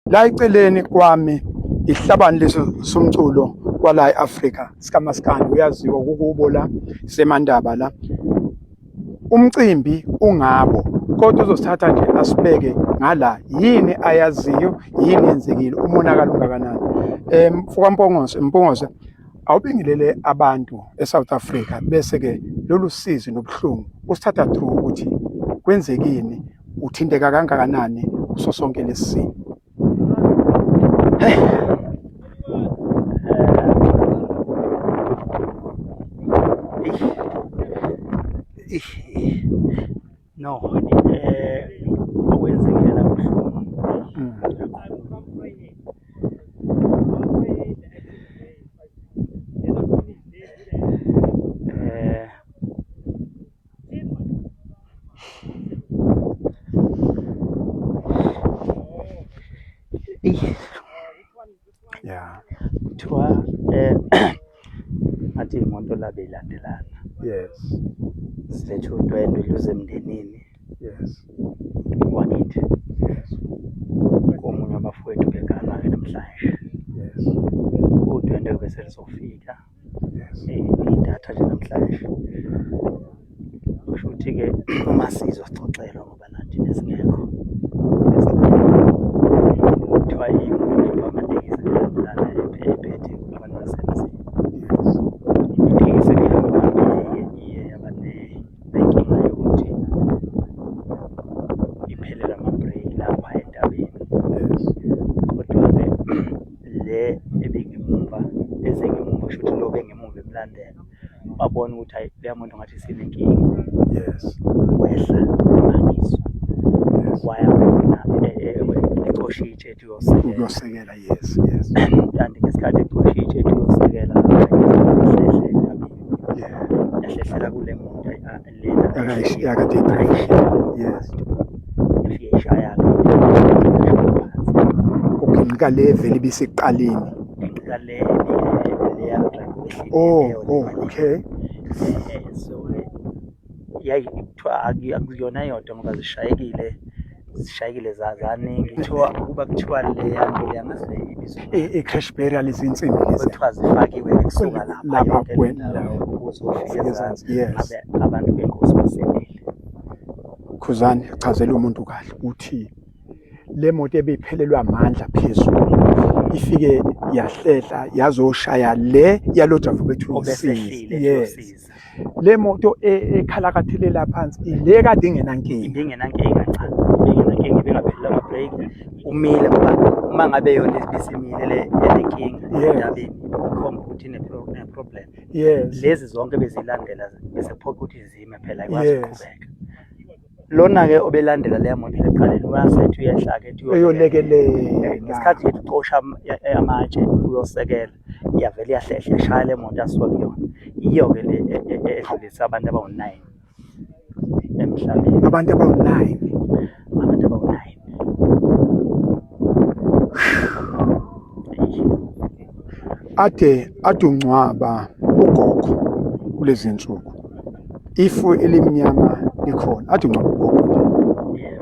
La eceleni kwami ihlabani leso somculo kwala e-Afrika sikaMaskandi uyaziwa kukubo la semandaba la. Umcimbi ungabo kodwa uzosithatha nje asibeke ngala yini ayaziyo yini yenzekile umonakalo ungakanani. Mfoka Mpongose Mpongose awubingelele abantu eSouth Africa bese ke lolu sizi nobuhlungu usithatha through ukuthi kwenzekini uthinteka kangakanani kuso sonke lesi simo. Hey. No, okwenzekile la kubuhlungu kakhulu. Eh Yeah. Kuthiwa ngathi iy'moto la bey'landelana. Yes. Zilethe udwendwe luze emndenini. Yes. Wakithi. Yes. Komunye wabafowethu beganwa-ke namhlanje. Yes. Udwendwe bese luzofika. Yes. Idatha nje namhlanje. Kusho ukuthi-ke uma sizwa sixoxelwa ngoba nathi besingekho. Kuthiwa imoto amatekisi elandelana ephethe abantu basemzini. Yes. Itekisi ebihamba phambili-ke iye yaba nenkinga yokuthi iphelelwe amabhreki lapha entabeni. Yes. Kodwa-ke le ebingemumva ezengemumva kusho ukuthi lo obengemuva emlandela wabona ukuthi hayi leya moto ngathi isinenkinga. Yes. Wehla wangiswa Yes. waya khona ecosha itshe ethi uyosekela. Ukuyosekela yes, yes. Kanti ngesikhathi ecosha itshe ethi uyosekela yahlehle entabeni. Yeah. Yahlehlela kule moto lena Yakade ayishiya. Yes. Yafike ishaya-ke phansi. Uginqika le vele ibisekuqaleni. Inqika le leya driver Oh, oh, okay. So yayi kuthiwa akuyona yodwa ngoba zishayekile zishayekile zaningi kuthiwa kuba kuthiwa leya nto leya ngazi le ibizwa I-crash barrier lezi nsimbi lezi. kuthiwa zifakiwe kusuka lapha Lapha yonke le kwena. ndawo ukuze ufike ezansi Yes. ngabe abantu bengozi basindile. Khuzani chazela umuntu kahle uthi le moto ebiphelelwa amandla phezulu ifike yahlehla yazoshaya le yalo driver bethu Obesehlile yes eyosiza. le moto ekhalakathelela phansi ile kade ingenankinga Ibingenankinga cha, ibingenankinga ibingaphelele amabhreki umile ngoba uma ngabe yona ibisimile le enenkinga endabeni ikhomba ukuthi ine-problem. Yes. Lezi zonke bezilandela bese kuphoqa ukuthi zime phela ayikwazi ukuqhubeka. Lona-ke obelandela leya moto ekuqaleni wasethi uyehla-ke ethi Eyolekelela. Ngesikhathi ethi ucosha amatshe uyosekela iyavele iyahlehla ishaya le moto asuka kuyona. Yiyo-ke le edlulise abantu abawu-9 emhlabeni. Abantu abawu-9. Abantu abawu-9. Ade ade ungcwaba ugogo kulezi nsuku. Ifu elimnyama likhona. Ade ungcwaba ugogo nje.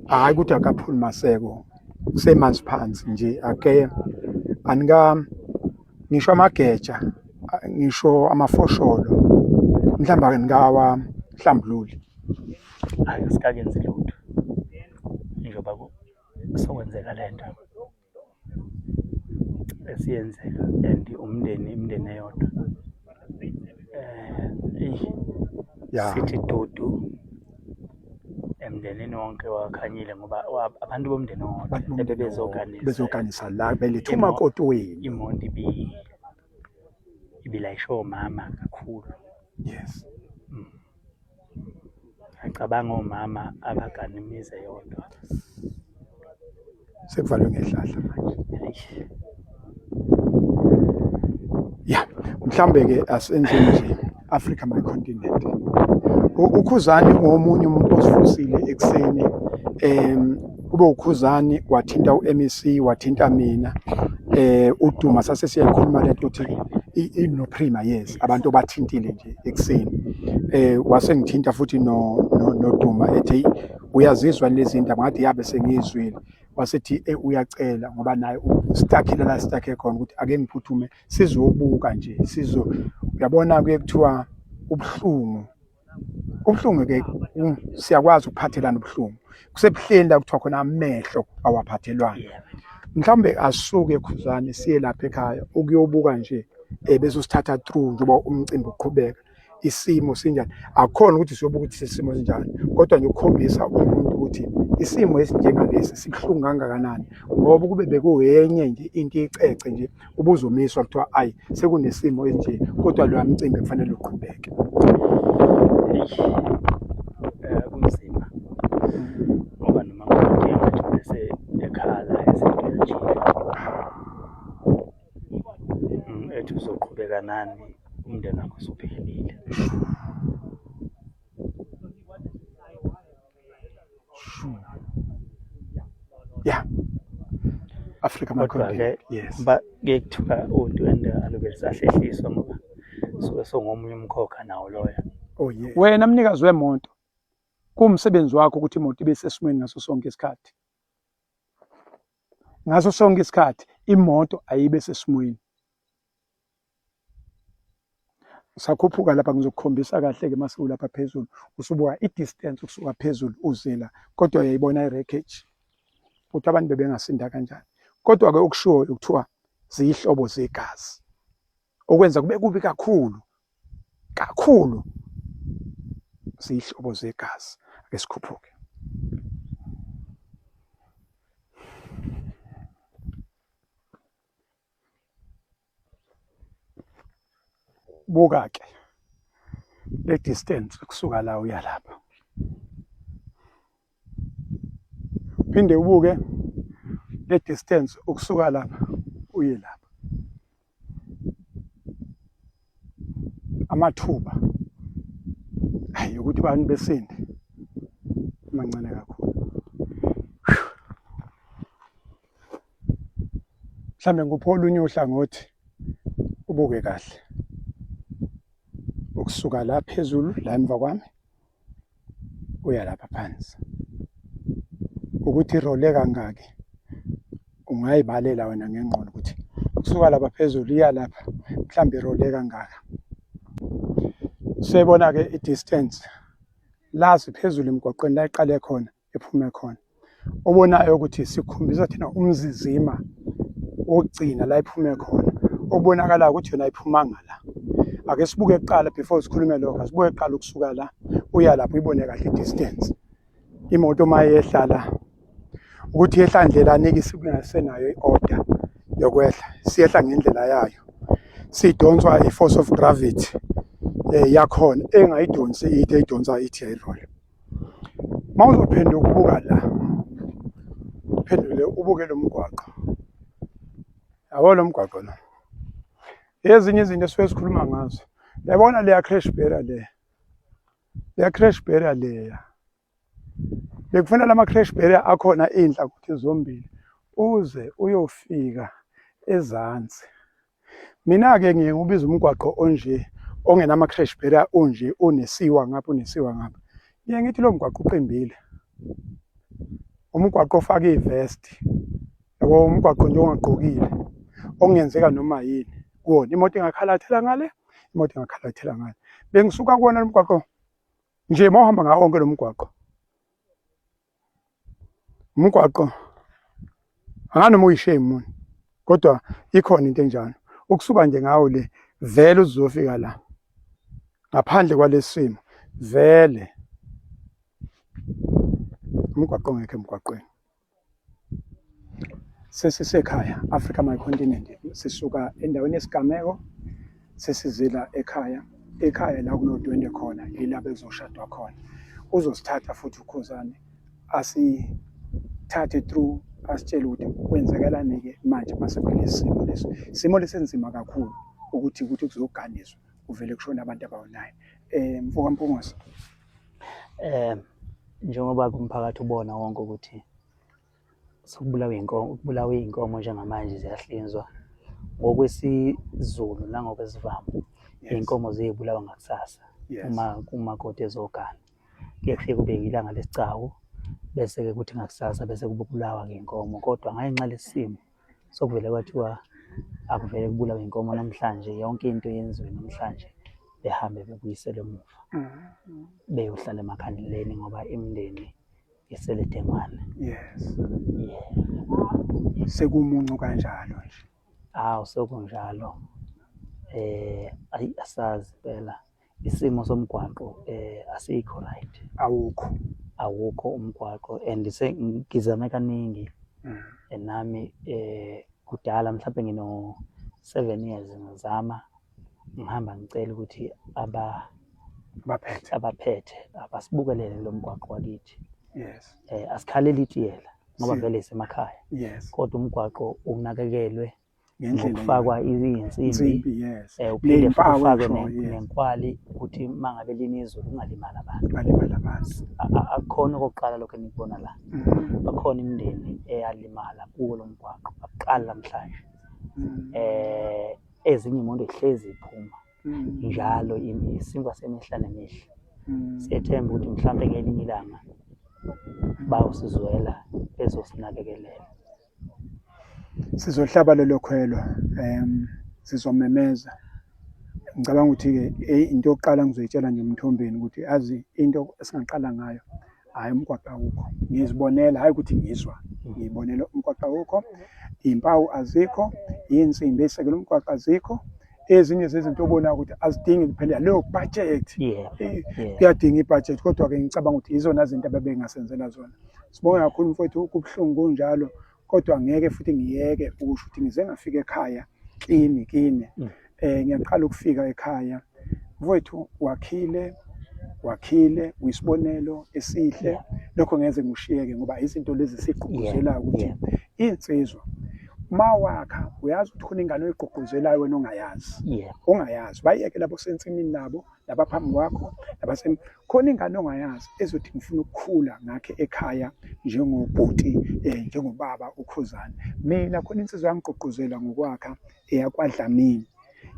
Hhayi ukuthi akaphuli maseko. Kusemanzi phansi nje ake anika ngisho amageja ngisho amafosholo mhlawumbe ake nikawa hlambululi. Hhayi asikakenzi lutho njengoba sokwenzeka le nto esiyenzeka and umndeni imindeni eyodwa. Eyi sithi dudu emndenini wonke wakhanyile ngoba abantu bomndeni owodwa ebebezoganisa bezoganisa la beletha umakoti wenu. Imoto ibilayishe omama kakhulu. Yes. Ngiyacabanga omama abagana imizi eyodwa. Sekuvalwe ngehlahla manje. Ya, mhlambe ke asenzeni nje Africa my continent. UKhuzani ngomunye umuntu osifusile ekuseni kube uKhuzani wathinta uMEC wathinta mina uDuma sase siyayikhuluma lento ukuthi inoPrima yes abantu obathintile nje ekuseni wase ngithinta futhi no noDuma ethi uyazizwa lezi ndaba ngathi yabe sengizwile. Wasethi uyacela ngoba naye ustakile la stakhe khona ukuthi ake ngiphuthume sizobuka nje sizo uyabona kuye kuthiwa ubuhlungu ubuhlungu ke siyakwazi ukuphathelana ubuhlungu kusebuhleni la kuthiwa khona amehlo awaphathelwana mhlawumbe asuke khuzane siye lapha ekhaya ukuyobuka nje bese usithatha through njengoba umcimbi uqhubeka isimo sinjani akukhona ukuthi siyobuka ukuthi isimo sinjani kodwa nje ukukhombisa umuntu ukuthi isimo esinjengalesi sibuhlungu kangakanani ngoba kube bekuyenye nje into icece nje ubuzomiswa kuthiwa ayi sekunesimo esinje kodwa loya mcimbi kufanele uqhubeke. Kunzima ngoba noma ngathi bese ekhala eseqejile ethi uzoqhubeka nani umndeni wakho usuphelile. Yeah. Africa Kodwa ke yes. Ba ke kuthiwa udwendwe alube lisahlehliswa ngoba suke songomunye umkhokha nawo loyo. Oh yeah. Wena mnikazi wemoto kuwumsebenzi wakho ukuthi imoto ibe sesimweni ngaso sonke isikhathi. Ngaso sonke isikhathi imoto ayibe sesimweni. Usakhuphuka lapha ngizokukhombisa kahle-ke mase ulapha phezulu usubuka i-distance ukusuka phezulu uze la kodwa uyayibona i-wreckage ukuthi abantu bebengasinda kanjani. Kodwa-ke okushiwoyo kuthiwa ziyihlobo zegazi okwenza kube kubi kakhulu kakhulu ziyihlobo zegazi. Ake sikhuphuke. Buka ke le distance kusuka la uya lapha. Phinde ubuke le distance ukusuka lapha uye lapha. Amathuba hayi ukuthi abantu besinde mancane kakhulu. Mhlambe ngikuphi olunye uhlangothi ubuke kahle ukusuka la phezulu la emva kwami uya lapha phansi ukuthi irole kangaki ungayibalela wena ngengqondo ukuthi ukusuka lapha phezulu iya lapha mhlawumbe irole kangaka. Usuyayibona-ke i-distance la siphezulu emgwaqweni la iqale khona ephume khona obonayo ukuthi sikhombisa thina umzizima wokugcina la iphume khona okubonakalayo ukuthi yona ayiphumanga la. Ake sibuke kuqala before sikhulume lokho, asibuke kuqala ukusuka la uya lapho uyibone kahle i-distance. Imoto uma yehla la ukuthi yehla ndlelani-ke isingasenayo i-order yokwehla, siyehla ngendlela yayo. Sidonswa i-force of gravity yakhona engayidonsi ithi eyidonsa ithi yayirola. Uma uzophenduka ubuka la, uphendule ubuke lo mgwaqo. Yabo lo mgwaqo lo. Ezinye izinto esuke sikhuluma ngazo. Yabona leya crash barrier le. Leya crash barrier leya. Bekufanele ama crash barrier akhona inhla kuthi zombili uze uyofika ezansi. Mina-ke ngiye ngiwubiza umgwaqo onje ongenama-crash barrier onje onesiwa ngapha onesiwa ngapha. Ngiye ngithi lo mgwaqo uqimbile. Umgwaqo ofake i-vest, yabo umgwaqo nje ongagqokile okungenzeka noma yini kuwona. Imoto ingakhalathela ngale, imoto ingakhalathela ngale. Bengisuka kuwona lo mgwaqo nje uma uhamba ngawo wonke lo mgwaqo. Umgwaqo anganoma uyishaye muni kodwa ikhona into enjalo. Ukusuka nje ngawo le vele uzofika la ngaphandle kwalesi simo vele umgwaqo ongekho emgwaqweni. Sesisekhaya, Africa My Continent, sisuka endaweni yesigameko sesizila ekhaya. Ekhaya la kunodwendwe khona yila bekuzoshadwa khona. Uzosithatha futhi uKhuzani asithathe through asitshele ukuthi kwenzekalani-ke manje mase kulesi simo lesi. Isimo lesi enzima kakhulu ukuthi ukuthi kuzoganiswa kuvele kushone abantu abawu-9. Mfoka Mpungose. Njengoba umphakathi ubona wonke ukuthi sekubulawa iy'nkomo, kubulawa iy'nkomo njengamanje ziyahlinzwa. NgokwesiZulu nangokwesiVamu, iy'nkomo ziyibulawa ngakusasa uma umakoti ezogana. Kuye kufike kube ilanga lesigcawu, Bese-ke kuthi ngakusasa bese kubulawa ngenkomo kodwa ngenxa lesimo sokuvele kwathiwa akuvele kubulawe inkomo namhlanje yonke into yenziwe namhlanje behambe bebuyiselwe emuva beyohlala emakhandleleni ngoba imindeni isele dengwane. Yes. Yeah. Sekumuncu kanjalo nje. Hawu sekunjalo. Ayi asazi impela isimo somgwaqo asikho right. Awukho. Awukho umgwaqo and ngizame kaningi nami kudala mhlawumbe ngino 7 years ngizama ngihamba ngicela ukuthi abaphethe abaphethe abasibukelele lo mgwaqo wakithi. Yes. Asikhaleli itiyela ngoba vele isemakhaya. Yes. Kodwa umgwaqo unakekelwe ngendlela ngokufakwa izinsimbi insimbi, yes. Uphinde futhi Ney'mpawu ufakwe ngisho, yes. nenkwali ukuthi uma ngabe lina izulu kungalimali abantu. Kungalimali abantu. Akukhona okokuqala lokho enikubona la. Bakhona imindeni eyalimala kuwo lo mgwaqo akuqali namhlanje. Ezinye iy'moto zihlezi ziphuma njalo isinkwa semihla nemihla. Siyethemba ukuthi mhlampe ngelinye ilanga bayosizwela bezosinakekelela. Sizohlaba lelo khwelo sizomemeza. Ngicabanga ukuthi-ke into yokuqala ngizoyitshela nje uMthombeni ukuthi azi into esingaqala ngayo, hhayi umgwaqo awukho. Ngizibonela, hhayi ukuthi ngizwa, ngiyibonela umgwaqo awukho, iy'mpawu azikho, iy'nsimbi ey'sekela umgwaqo azikho. Ezinye zezinto obonayo ukuthi azidingi kuphela leyo budget. Kuyadinga i-budget, kodwa-ke ngicabanga ukuthi yizona zinto ababengasenzela zona. Sibonge kakhulu mfowethu, kubuhlungu kunjalo, kodwa ngeke futhi ngiyeke ukusho ukuthi ngize ngafika ekhaya kini kini. Ngiyaqala ukufika ekhaya mfowethu, wakhile wakhile uyisibonelo esihle. Lokho ngeze ngishiyeke ngoba izinto lezi sigqugquzelayo ukuthi insizwa mawakha uyazi ukuthi khona ingane oyigqugquzelayo wena ongayazi. Ongayazi bayeke labo sensimini nabo labaphambi kwakho labase khona ingane ongayazi ezothi ngifuna ukukhula ngakhe ekhaya njengobhuti njengobaba uKhuzani. Mina khona insizwa yangigqugquzela ngokwakha eyakwaDlamini,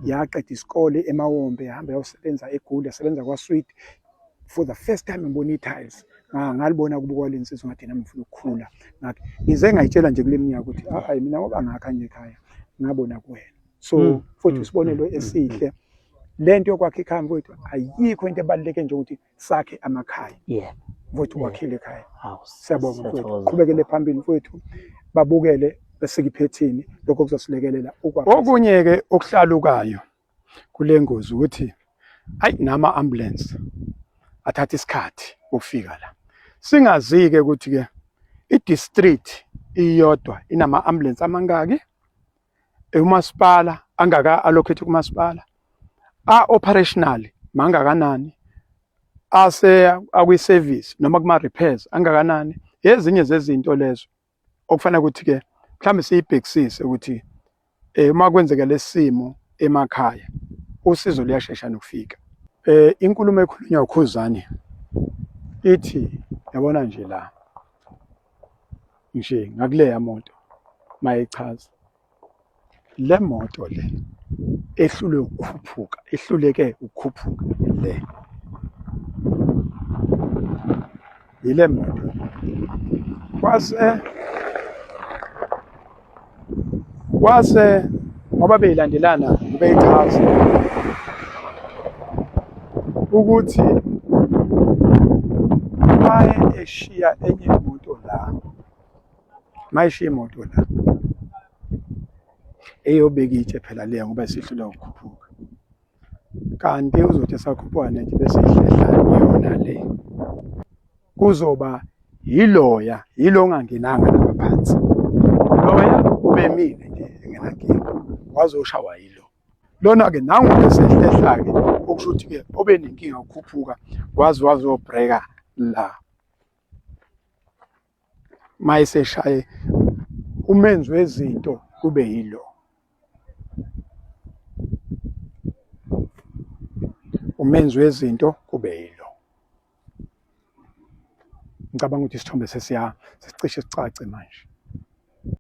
yaqeda isikole eMawombe yahamba yayosebenza eGoli, yasebenza kwaSweet. For the first time ngibona i-tiles ngalibona kubo kwale nsizwa ngathi nami ngifuna ukukhula ngakhe. Ngize ngayitshela nje kule minyaka ukuthi hayi mina ngoba ngakha nje ekhaya ngabona kuwena. So futhi isibonelo esihle lento yokwakha ikhaya mfowethu, ayikho into ebaluleke nje ukuthi sakhe amakhaya. Mfowethu wakhile ekhaya. Siyabonga mfowethu, qhubekele phambili mfowethu, babukele besike iphethini, lokho kuzosilekelela ukwakha. Okunye-ke okuhlalukayo kule ngozi ukuthi ayi nama ambulance athatha isikhathi ukufika la. Singazi-ke ukuthi-ke i-district iyodwa inama ambulance amangaki, umasipala angaka allocate kumasipala, a operational mangakanani, ase akwi service noma kuma repairs angakanani. Ezinye zezinto lezo okufanele ukuthi ke mhlawumbe siyibhekisise ukuthi uma kwenzeka lesimo emakhaya usizo luyashesha nokufika. Inkulumo ekhulunywa uKhuzani ithi yabona nje la nje ngakuleya moto mayichaza le moto le ehlulwe ukukhuphuka, ehluleke ukukhuphuka le yile moto kwase kwase ngoba beyilandelana beyichaza ukuthi maye eshiya enye imoto la, mayishiya imoto la eyobeka itshe phela leya ngoba isihluleka ukukhuphuka, kanti uzothi esakhuphuka netshe bese ihlehla yona le, kuzoba yiloya yilo ongangenanga lapha phansi, loya ubemile nje engenankinga wazoshawa yilo lona-ke nangu esehlehla-ke, okusho ukuthi-ke obenenkinga ukukhuphuka waze wazobhreka la mayeseshaye umenzi wezinto kube yilo. Umenzi wezinto kube yilo. Ngicabanga ukuthi isithombe sesiya sesicishe sicace manje.